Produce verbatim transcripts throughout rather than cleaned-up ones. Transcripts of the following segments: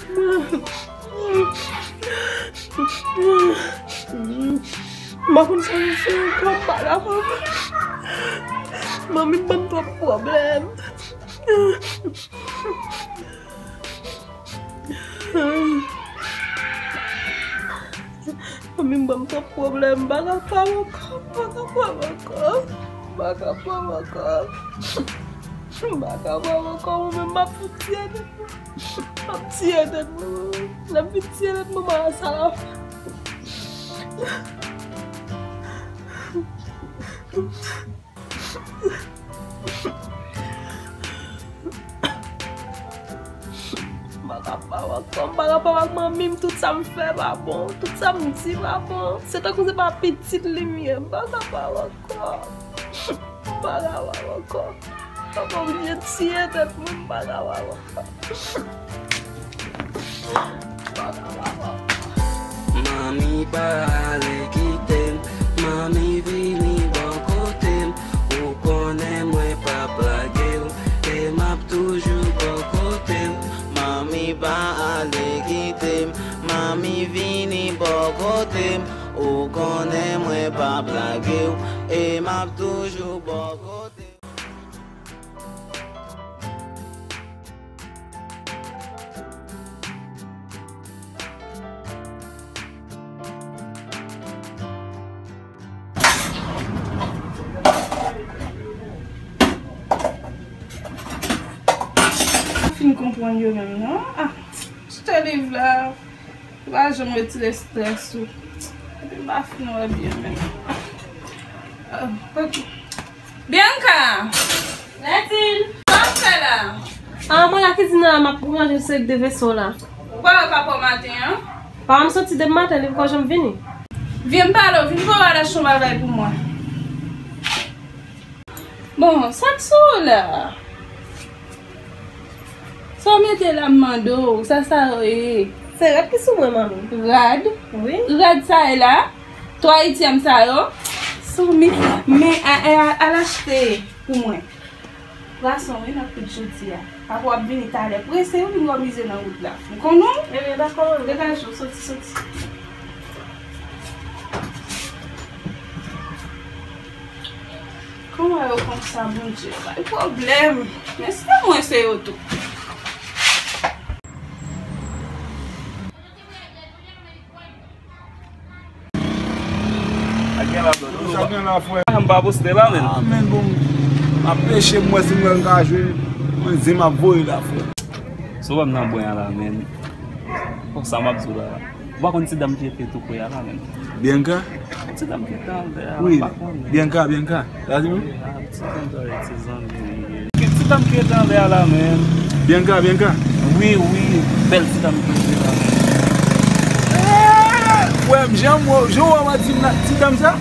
M pa konn sa m fè ankò, m pa kapab. Manmi m ban m twòp pwoblèm. Manmi m ban m twòp pwoblèm, m pa kapab ankò, m pa kapab ankò, m pa kapab ankò. M pa kapab ankò, mwen menm m ap fouti ede. M ap tiye tèt mwen, mwen. Lè m fin tiye tèt mwen, mwen a sa la. M pa kapab ankò, m pa kapab ak manmi m, tout sa m fè pa bon, tout sa m di pa bon. Se tankou se pa pitit li m ye, m pa kapab ankò. M pa kapab ankò. Papa oblije tiye tèt mwen, m pa kapab ankò. M pa kapab ankò. Manmi pa ale kite m, manmi vini bò kote m, ou konnen mwen p ap lage w, e m ap toujou bò kote w. Manmi pa ale kite m, manmi vini bò kote m, ou konnen mwen p ap lage w, e m ap toujou bò kote w. Fin konprann yo menm non. Ah, achte liv la. Ou pa janm retire estrès ou. Epi m pa fin wè byen menm. Ah, ok. Bianca! Nadine! Sa w ap fè la? Ah, mwen la kizin nan la, m ap ranje seri de veso la. Ou pa wè papa w maten an? Papa m soti depi maten, li poko janm vini. Vye m pale w, vin voye w al achte yon bagay pou mwen. Bon, sa k sou ou la? Sa w mete la m mande w, sa sa yo ye? Se rad ki sou mwen, manmi. Rad? Wi. Rad sa ye la? Twa ityèm sa yo? Sou mi, men a, a, al achte pou mwen. Pwason wi n ap kwit jodi a. Papa w ap vini talè prese wi, vin wè mize nan wout la. M konnen w? Ebyen dakò, manmi. Degaje w, soti, soti. Kòman yo konsa, Bondye bay pwoblèm? Men se mwen, se yo tou. Sa gen la, frè? M pa poste la, men. Ah, men bon, m ap peche, m wè si m wè m ka jwenn. Mwen, zen m ap voye la, frè. Si w wè m nan bwen an la, men. Bon, sa m ap di w la. Ou pa konn ti dam ki rete tou pre a la menm? Bianca? Ti dam ki rete anlè a, wi, ou pa konnen? Bianca, Bianca. Sa di menm? Wi, a, ti dam sa, ti zanmi li ye. Ki ti dam ki rete anlè a la menm? Bianca, Bianca. Wi, wi, bèl ti dam ki rete la menm. Eh, frè m, jan m wè, jan w wè m a di m la, ti dam sa?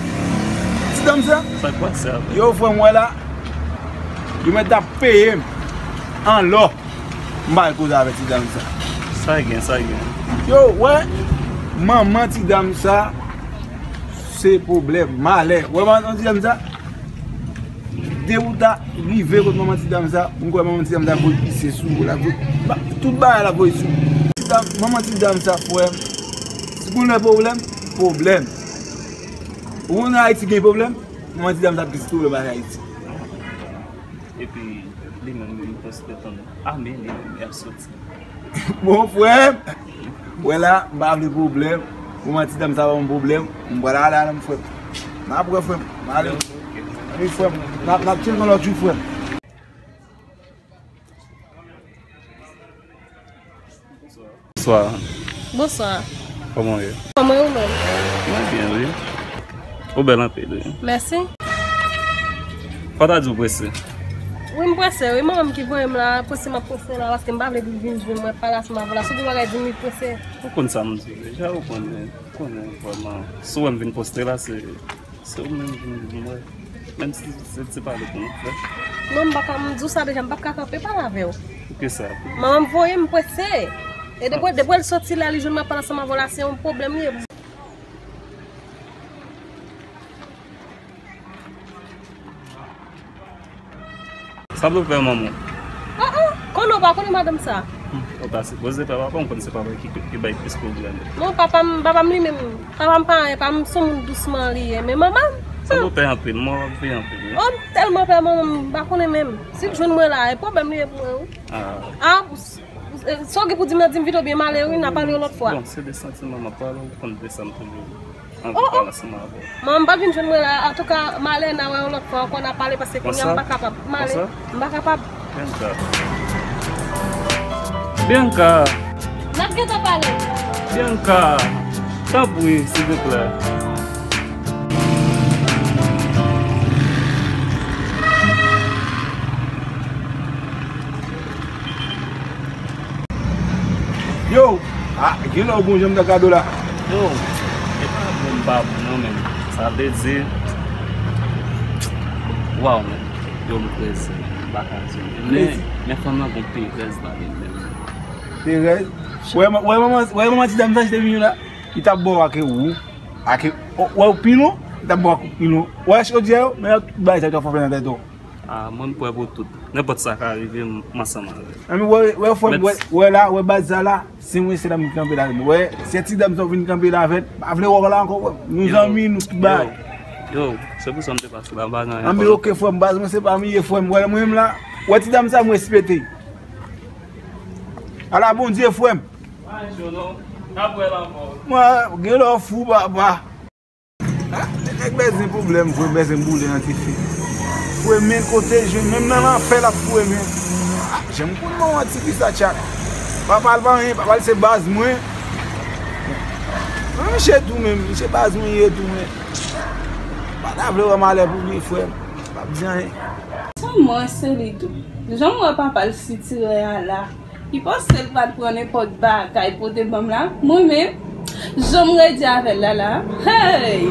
Ti dam sa? Sa k pase avè l? Yo, frè m, wè la. Yo mèt ap peye m an lò. M pa al koze avèk ti dam sa. Sa gen, sa gen. Yo, wè, manman ti dam sa, se pwoblèm, malè. Wè manman ti dam sa, depi w ta rive kot manman ti dam sa, m kwè manman ti dam sa voye pise sou ou, l ap voye, ba, tout bagay l ap voye sou ou. Ti dam, manman ti dam sa, frè m, si pou lè pwoblèm, pwoblèm. Ou konn Ayiti gen pwoblèm? Manman ti dam sa ap gen ti pwoblèm ak Ayiti. Epi, li menm, li poste tann. A, men li menm, li ap soti. Bon, frè m, wè la, m pa vle pwoblèm. Manman ti dam sa ban m pwoblèm. M pral ale, ale, m frè m. N ap wè, frè m. M ale. Wi, frè m. N ap, n ap tcheke yon lòt jou, frè m. Bonswa. Bonswa. Kòman w ye? Kòman w ye ou menm? Mwen byen, wi. Ou bèl anpil, wi. Mèsi. Fò w ta di w prese. Wi, m prese, wi. Manman m ki voye m la, prese m ap prese la, paske m pa vle pou l vin jwenn mwen pa la, se m ap la. Sou bagay di m li prese. Ou konn sa m di w deja, ou konnen, ou konnen vrèman. Si w wè m vin poste la, se Se ou menm ki vin di mwen, menm si se ti pale pou nou fè. Non, m pa ka, m di w sa deja, m p ap ka kanpe pale avè w. Poukisa? Manman m voye m prese. E depi, depi l soti la, li jwenn mwen ap pale ansanm avè w la, se yon pwoblèm li ye. Sa pou fè manman? Ah, ah, konnen w pa konnen madanm sa. Ou ta sipoze pè papa m, m konn se papa ki, ki bay plis pwoblèm. Non, papa m, papa m li menm, papa m pa anyen, papa m se yon moun dousman li ye, men manman m, hmm. Ou pè anpil, mwen w ap veye anpil, wi. Oh, m tèlman pè manman m, m pa konnen menm. Si l jwenn mwen la, e pwoblèm li ye pou mwen, wi. Ah. Ah, s-, s-, sa w gen pou di m nan, di m vit oubyen m ale, wi, n a pale yon lòt fwa. Bon, se de santiman m ap pale, ou konn de sa m toujou. Anvi pale ansanm avè w. Manman m pa t vin jwenn mwen la. Antouka, m ale, n a wè yon lòt fwa ankò, n a pale, paske kounye a m pa kapab. M ale. M pa kapab. Bianca. Bianca. N ap gentan pale. Bianca. Tanpri, silvouplè. Yo, ah, gen lè w bon jan m ta gade w la. Yo, e pa bon m pa bon non, men sa vle di, waw, men, yo, m prese, m pa ka di w. Men, men fanm nan gon perèz nan li menm. Perèz? Wè, wè manman, wè manman ti dam sa ki te vini la, li t ap ba w ake ou, ake, wè ou pilon, li t ap ba w ake pilon. Wè chodiè yo, men tout bagay sa yo t ap fè nan tèt ou. Ah, mwen m prè pou tout. Nenpòt sa ka rive, m, m ansanm avè w. Anben, wè, wè, frè m, wè, wè la, wè baz sa la, se mwen, se dam ki kanpe la avè m. Wè, se ti dam sa w vin kanpe la avè l, pa vle wè w la ankò, frè m. Nou zanmi, nou tout bagay. Yo, yo, se pou sa m te pase la, m pa gen anyen. Anben, ok, frè m, baz mwen, se pa m li ye, frè m. Wè, mwen menm la, wè ti dam sa, m respekte. Ala Bondye, frè m. Pa jwenn non. N ap wè l ankò. Mwen, gen lè w fou, papa. Ah, nèg bezwen pwoblèm, vre bezwen boule nan ti fi. Foure men kote l jwenn, menm nan lanfè l ap foure men. Ah, jan m konn manman ti fi sa tchak. Papa l pa anyen, papa l se baz mwen. An misye tou menm, misye baz mwen ye tou men. Pa ta vle wè malè pou li, frè m. P ap di anyen. Sèlman se li tou. Jan m wè papa l sitirè a la. Li panse l pral pran nenpòt bagay pote ban m la. Mwen menm, jan m redi avè l la la, hey!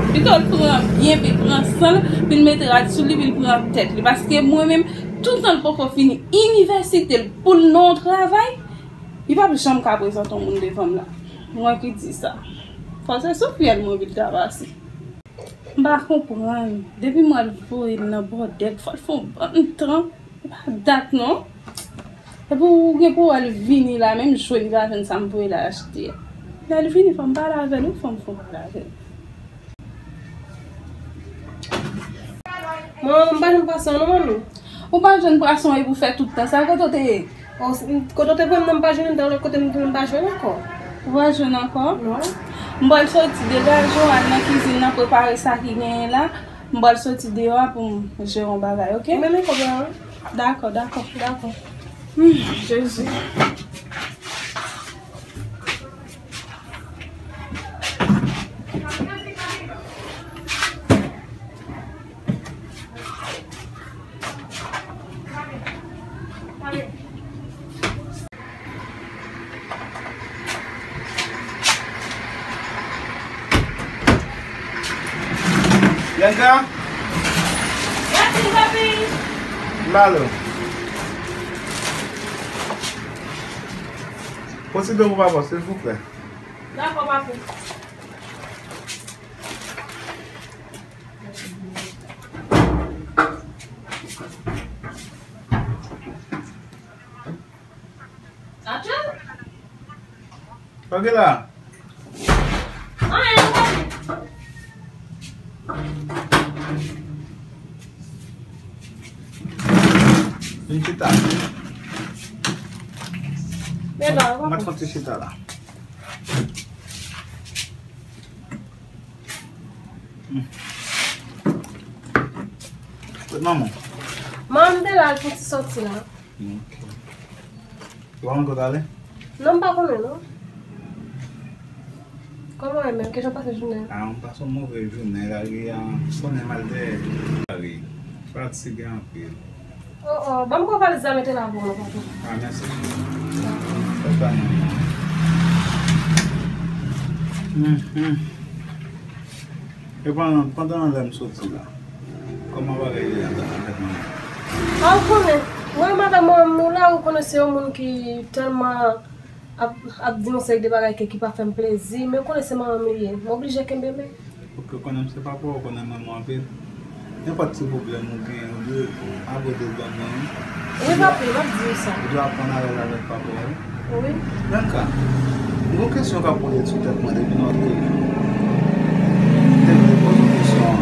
Pito l pran byen, pi l pran san l, pi l mete rad sou li, pi l pran tèt li. Paske mwen menm, toutan l poko fini inivèsite l pou l nan yon travay, li p ap janm ka prezante yon moun devan m la. Mwen ki di sa. Fò se sou fyèl mwen vin travase. M pa konprann. Depi m wè l voye l nan bòdèl, fò l fè yon bann tan. E pa dat non. Epi ou gen pou wè l vini la, menm jwe li pa jwenn sa m voye l achte a. Lè l vini, fò m pale avè l, wi, fò m fè yon pale avè l. Manman, m pa jwenn pwason non, manmi. Ou pa jwenn pwason epi w fè tout tan sa, kote w te ye? Oh, s-, m, kote w te voye m nan, m pa jwenn, m t al lòt kote, m tounen m pa jwenn ankò. Ou pa jwenn ankò? Non. M pral soti, degaje w, al nan kizin nan, prepare sa ki genyen la. M pral soti deyò a pou m jere yon bagay, oke? Mwen menm kòb la, wi. Dakò, dakò, dakò. Hmm, Jezi. Bianca? Yes, papi. M ale. Pran ti dlo pou papa, silvouplè. Dakò, papi. Atchè! Sa w gen la? Anyen, papi. Vin chita. Mèt fon ti chita la. Kot manman? Manman m te la, l fouti soti la. Ok. Ou pa konn kote ale? Non, m pa konnen, non. Kòman w ye menm? Kijan w pase jounen an? Ah, m pase yon move jounen lari a. Konnen m al dèyè lari. Fatige anpil. Oh, oh, ban m pran valiz la mete la pou ou, non, papa. Ah, mèsi. Fè sa non. Hum, hum. E pandan, pandan lè m soti la, kòman bagay ye avèk manman? Ah, ou konnen, mwen menm avèk manman m nou la, ou konnen se yon moun ki tèlman ap, ap di yon seri de bagay ke ki pa fè m plezi, men ou konnen se manman m li ye, m oblije kenbe men. Ok, ou konnen m se papa w, ou konnen m renmen w anpil. Nenpòt ti pwoblèm ou genyen, ou dwe abòde l ban mwen, wi. Wi, papi, m ap di w sa. Ou dwe aprann alèz avèk papa w, wi. Wi. Bianca, m gen yon kesyon k ap wole sou tèt mwen depi nou rive. M te vle poze w kesyon an.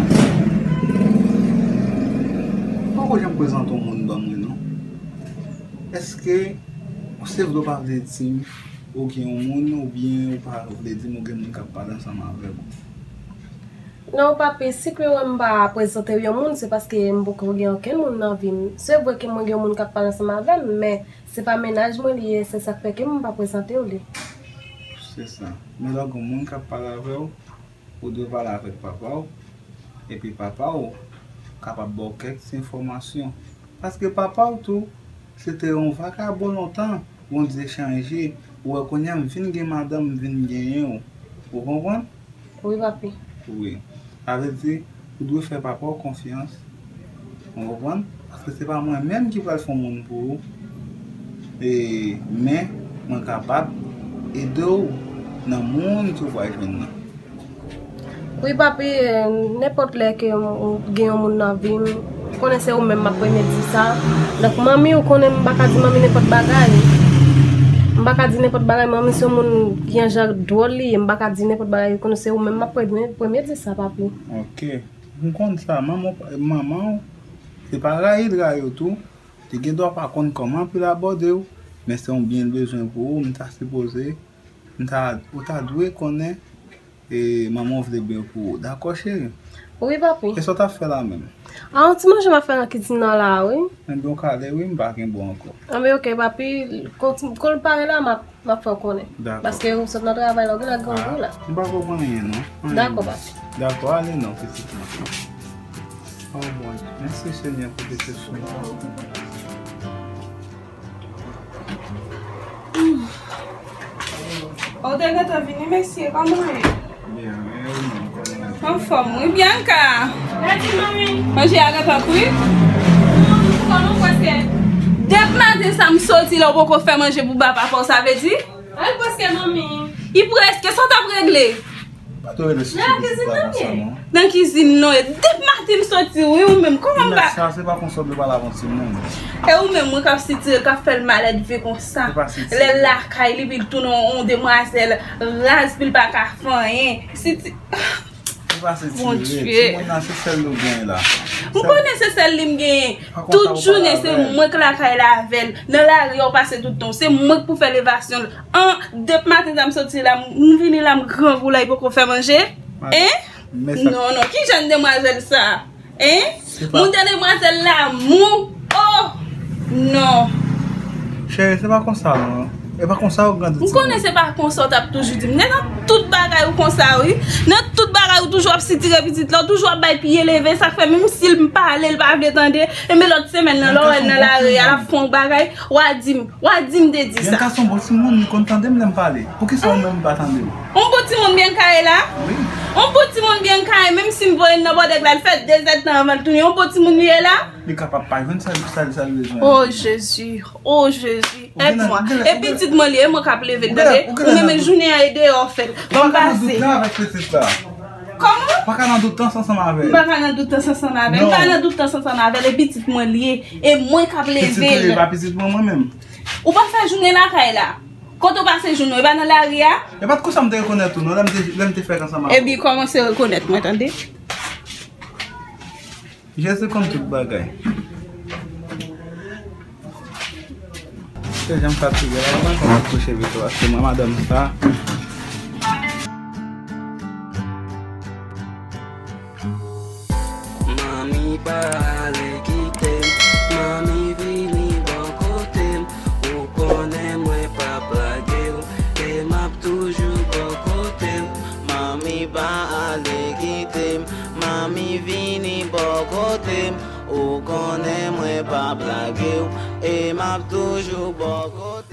Ou poko janm prezante yon moun ban mwen, non. Èske se vle w pa vle di m ou gen yon moun, oubyen ou pa vle di m ou gen moun k ap pale ansanm avè w? Non, papi, si ke w wè m pa prezante w yon moun, se paske m poko gen okenn moun nan vi m. Se vre ke mwen gen yon moun k ap pale ansanm avè m, men se pa mennaj mwen li ye, se sa k fè ke m pa prezante w li. Se sa. Men lè w gen yon moun k ap pale avè w, ou dwe pale avèk papa w, epi papa w kapab ba w kèk ti enfòmasyon. Paske papa w tou, se te yon vakabon lontan, Bondye chanje, ou wè kounye a m vin gen madanm, m vin genyen w. Ou konprann? Wi, papi. Wi. Sa vle di, ou dwe fè papa w konfyans. Ou konprann? Paske se pa mwen menm ki pral fè yon moun pou ou. E, men, mwen kapab ede w nan moun ke w pral jwenn nan. Wi, papi, eh, nenpòt lè ke m gen yon moun nan vi m, ou konnen se ou menm m ap premye di sa. Donk, manmi, ou konnen m pa ka di manmi nenpòt bagay. M pa ka di nenpòt bagay, manmi se yon moun ki yon jan dwòl li ye, m pa ka di nenpòt bagay, ou konnen se ou menm m ap premye, premye di sa, papi. Ok. M konn sa, manman, manman w, se pa rayi l rayi w tou. Li gen dwa pa konn kòman pou l abòde w, men se yon byen l bezwen pou ou, m ta sipoze, m ta, ou ta dwe konnen, e, manman w vle byen pou ou. Dakò, cheri? Wi, papi. E sa w t ap fè la menm? A, yon ti manje m ap fè nan kizin nan la, wi. Enben, w ka ale, wi, m pa gen bon ankò. Anben, ok, papi, kon, kon l pare la, m ap M ap fè w konnen. Dakò. Paske ou sot nan travay la, ou genlè grangou la. M pa konprann anyen, non. Anyen. Dakò, papi. Dakò, ale non, pitit mwen. Oh, Bondye. Mèsi, Senyè, pou pete sou mwen. Ou te gentan vini, mesye, kòman w ye? Byen, e ou menm, kòman w ye? Anfòm, wi, Bianca. Mèsi, manmi. Manje a gentan kwit? Non, non, prèske. Depi maten sa m soti la, ou poko fè manje pou ba papa w, sa vle di? Ay, prèske, manmi. I prèske, sa w t ap regle? Pa t rele sou pitit la konsa, non. Nan kizin, non. Depi maten m soti, wi, ou menm, kòman m pa... Sa, se pa konsa w dwe pale avè yon timoun. E ou menm, mwen k ap sitire l, k ap fè l malelve konsa. Se pa sitire. Lè l lakay li, pi l tounen yon demwazèl raz, pi l pa ka fè anyen. Siti-, Se pa sitire. Bondye. Timoun nan, se sèl li w genyen la. M konnen se sèl li m genyen. Tout jounen, se mwen k lakay la avè l. Nan lari a, w pase tout tan w. Se mwen k pou fè levasyon l. An, depi maten sa m soti la, m vini la, m grangou la, li poko fè manje. Hein? Non, non, ki jan demwazèl sa? Hein? Moun te demwazèl lanmou. Oh! Non. Cheri, se pa konsa, non. E pa konsa ou grandi, timoun. M konnen se pa konsa w t ap toujou di m. Nan tout bagay ou konsa, wi. Nan tout bagay ou toujou ap sitire pitit la, ou toujou ap bay pye leve, sa k fè menm si l m pale, l pa vle tande. Enben lòt semèn nan, lè w wè l nan lari a, l ap fè yon bagay, w a di m, w a di m te di sa. Bianca se yon bon timoun, li konn tande m lè m pale. Poukisa ou menm ou pa tande l? Yon bon timoun Bianca ye la? Wi. Yon bon timoun Bianca ye, menm si m voye l nan bòdèg la, l fè de zèdtan anvan l tounen, yon bon timoun li ye la? Li kapab pa jwenn sa, sa, sa l bezwen. Oh Jezi, oh Jezi, èd mwen. E pitit mwen li ye, mwen k ap leve l, tande. Ou menm jounen an e deyò w fè l. Ban m pase. Kòman? Pa ka nan doutans ansanm avè l. M pa ka nan doutans ansanm avè l. M pa nan doutans ansanm avè l. E pitit mwen li ye. E mwen k ap leve l. Pitit ou ye, pa pitit mwen, mwen menm. Ou pa fè jounen lakay la. Kote w pase jounen w? E pa nan lari a? E pa t konsa m te rekonèt ou, non, lè m te, lè m te fèk ansanm avè w. Epi kòmanse rekonèt mwen, tande. Jezi konn tout bagay. Se jan m fatige la, mwen pa konn ap kouche pito, paske mwen madanm sa. Manmi pa ale kite m, manmi vini bò kote m, ou konnen mwen p ap lage w, e m ap toujou bò kote w. Manmi pa ale kite m, manmi vini bò kote m, ou konnen mwen p ap lage w, e m ap toujou bò kote w.